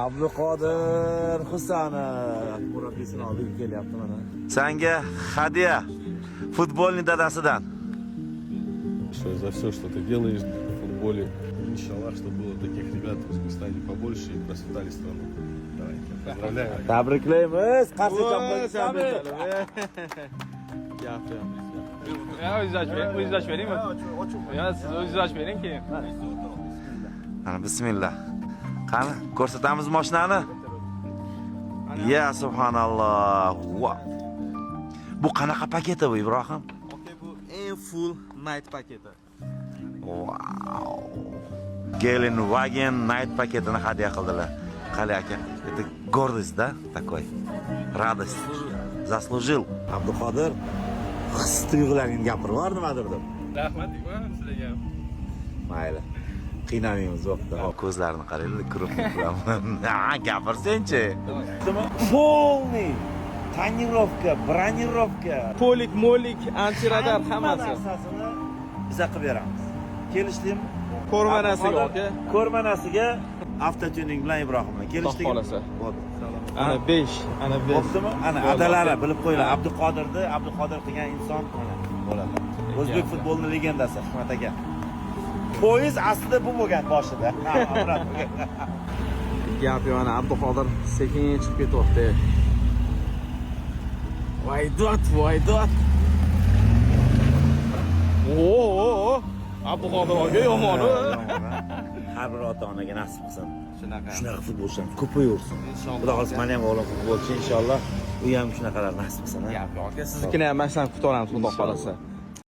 Abduqodir Husanov murabbiyisini oldiga kelyapti mana. Sanga hadya futbolni dadasidan. Что за все, что ты делаешь в футболе. Иншаллах, чтобы было таких ребят в Узбекистане побольше и процветали страну. Давай, поздравляю. Tabriklaymiz. Qarshi chopqillashami? Gap yo'q. Ya, o'zingiz ochib bering, o'zingiz ochib beringmi? Yo, siz o'zingiz ochib bering keyin. Mana, bismillah. Qani, ko'rsatamiz mashinani. Ya subhanalloh. Va. Bu qanaqa paketi bu, Ibrohim? Okey, bu eng full Night paketi. Wow. Gelandewagen Night paketini hadya qildilar. Qali, aka, это гордость, да, такой? Радость. Заслужил. Abduqodir, his tuyg'ularingni gapirib yubor nimadir deb. Rahmat deyman sizlarga. Mayli. Qiynamaymiz, bo'pti. Ko'zlarini qaranglar, крупный bilan. Ha, gapirsenchi. Полный тонировка, бронировка. Полик, molik, антирадар, Hamma hammasi. narsasini biza qilib beramiz. Kelishdingmi? Ko'rmanasiga, aka. Ko'rmanasiga avtotuning bilan Ibrohim bilan kelishdikmi? Xudo xohlasa. Bo'ldi. Ana 5, ana 5. Bo'ptimi? Ana adalari bilib qo'yinglar. Abduqodirni Abduqodir qilgan inson mana bo'ladi. O'zbek futbolining legendasi Hikmat aka. Poyezd aslida bu bo'lgan boshida. Ha, обрат bo'lgan. Gap yo'q, ana Abduqodir sekin chiqib ketyapti. Voy dod, voy dod. O, Abduqodir aka yomon. Har bir ota onaga nasib qilsin. Shunaqa. Shunaqa futbolchilar ko'payaversin. Inshaalloh. Xudo xohlasa, mani ham o'g'lim futbolchi, inshaalloh. U ham shunaqalar nasib qilsin. Ha? Gap yo'q aka, siznikini ham masalan kutib olamiz, xudo xohlasa.